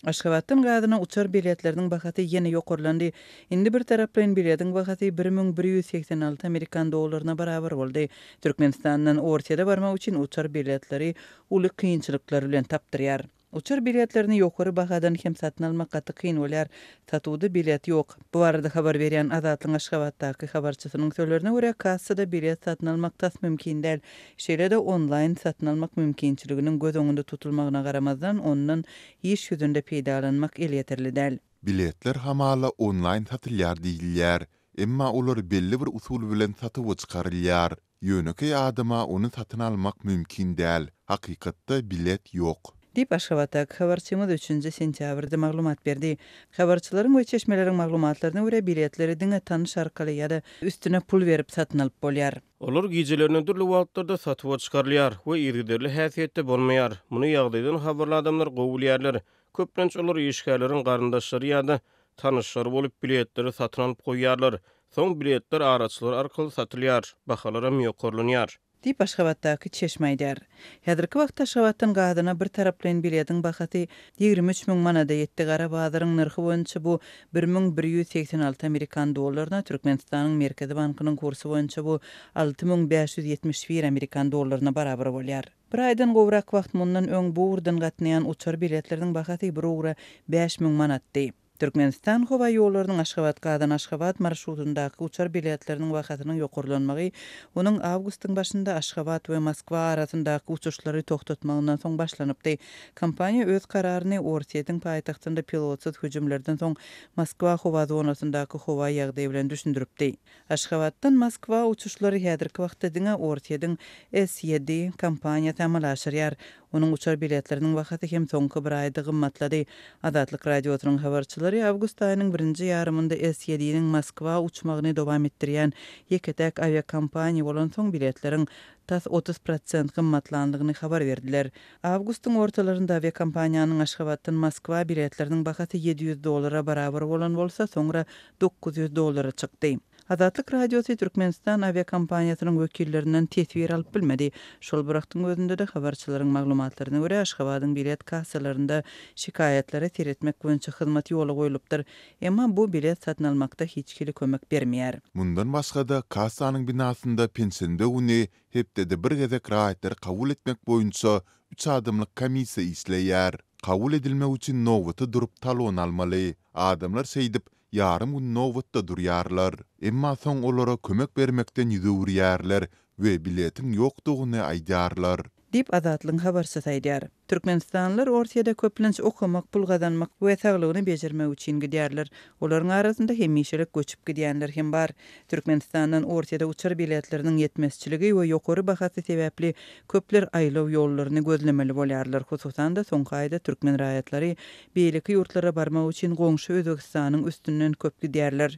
Aşgabatdan Gazana uçar biletleriniň bahasy ýene ýokarlandy. Indi birtaraplaýyn biletiň bahasy 1186 amerikan dollaryna barabar boldy. Türkmenistandan Orsýete barmak üçin uçar biletleri uly kynçylyklar bilen tapdyrýar. Uçar biletlerini ýokary bahadan hem satyn almak gaty kyn bolýar. Satuwda bilet ýok. Bu barada habar berýän Azatlygyň Aşgabatdaky habarçysynyň sözlerine görä, kassada bilet satyn almak tas mümkin däl. Şeýle-de onlaýn satyn almak mümkinçiliginiň göz öňünde tutulmagyna garamazdan, ondan iş ýüzünde peýdalanmak elýeterli däl. Biletler hamala onlaýn satylýar diýilýär, emma olar belli bir usul bilen satuwa çykarylýar. Ýönekeý adama ony satyn almak mümkin däl, hakykatda bilet ýok. Diýip, Aşgabatdaky habarçymyz üçünji sentýabrda maglumat berdi. Habarçylaryň we çeşmeleriň maglumatlaryna görä, biletleri diňe tanyş arkaly ýa-da üstüne pul berip satyn alyp bolýar. Olar gijelerine dürli wagtlarda satuwa çykarylýar we yzygiderli häsiýetde bolmaýar. Muny ýagdaýdan habarly adamlar gowy bilýärler. Köplenç olar işgärleriň garyndaşlary ýa-da tanyşlary bolup, biletleri satyn alyp goýýarlar. Soň biletler araçylar arkaly satylýar, bahalaram ýokarlanýar. Diýip, Aşgabatdaky çeşme aýdýar. Häzirki wagtda Aşgabatdan Gazana bir taraplaýyn biletiň bahasy 23 müň manada ýetdi, gara bazaryň nyrhy boýunça bu 1186 amerikan dollaryna, Türkmenistanyň Merkezi bankynyň kursy boýunça bu 6571 amerikan dollaryna barabar bolýar. Bir aýdan gowrak wagt mundan öň bu ugurdan gatnaýan uçar biletleriniň bahasy bir ugra 5000 manatdy. Türkmenistan howaýollarynyň Aşgabat-Gazan-Aşgabat marşrutyndaky uçar biletleriniň bahasynyň ýokarlanmagy onuň awgustyň başynda Aşgabat we Moskwa arasyndaky uçuşlary togtatmagyndan soň başlanypdy. Kompaniýa öz kararyny Orsýetiň paýtagtynda pilotsyz hüjümlerden soň Moskwa howa zonasyndaky howa ýagdaýy bilen düşündiripdi. Aşgabatdan Moskwa uçuşlary häzirki wagtda diňe Orsýetiň S-ýedi kompaniýasy amala aşyrýar. Onuň uçar biletleriniň bahasy hem soňky bir aýda gymmatlady. Azatlyk Radiosynyň habarçylary awgust aýynyň birinji ýarymynda S-ýediniň Moskwa uçmagyny dowam etdirýän ýeke-täk awiakompaniýa bolansoň biletleriň tas 30 prosent gymmatlandygyny habar berdiler. Awgustyň ortalarynda awiakompaniýanyň Aşgabatdan Moskwa biletleriniň bahasy 700 dollara barabar bolan bolsa, soňra 900 dollara çykdy. Azatlyk Radiosy Türkmenistan awiakompaniýasynyň wekillerinden teswir alyp bilmedi. Şol bir wagtyň özünde-de, habarçylaryň maglumatlaryna görä, Aşgabadyň bilet kassalarynda şikaýatlara seretmek boýunça hyzmat ýola goýlupdyr. Emma bu bilet satyn almakda hiç hili kömek bermeýär. Mundan başga-da, kassanyň binasynda penşenbe güni hepdede bir gezek raýatlary kabul etmek boýunça üç adamlyk komissiýa işleýär. Kabul edilmek üçin nobata durup talon almaly. Adamlar şeýdip, ýarym gün nobatda durýarlar. Emma soň olara kömek bermekden ýüz öwürýärler we biletiň ýokdugyny aýdýarlar. Diýip, Azatlygyň habarçysy aýdýar. Türkmenistanlylar Orsýede köplenç okamak, pul gazanmak we saglygyny bejermek üçin gidýärler. Olaryň arasynda hemişelik göçüp gidýänler hem bar. Türkmenistandan Orsýede uçar biletleriniň ýetmezçiligi we ýokary bahasy sebäpli köpler aýlaw ýollaryny gözlemeli bolýarlar. Hususan-da, soňky aýda türkmen raýatlary beýleki ýurtlara barmak üçin goňşy Özbegistanyň üstünden köp gidýärler.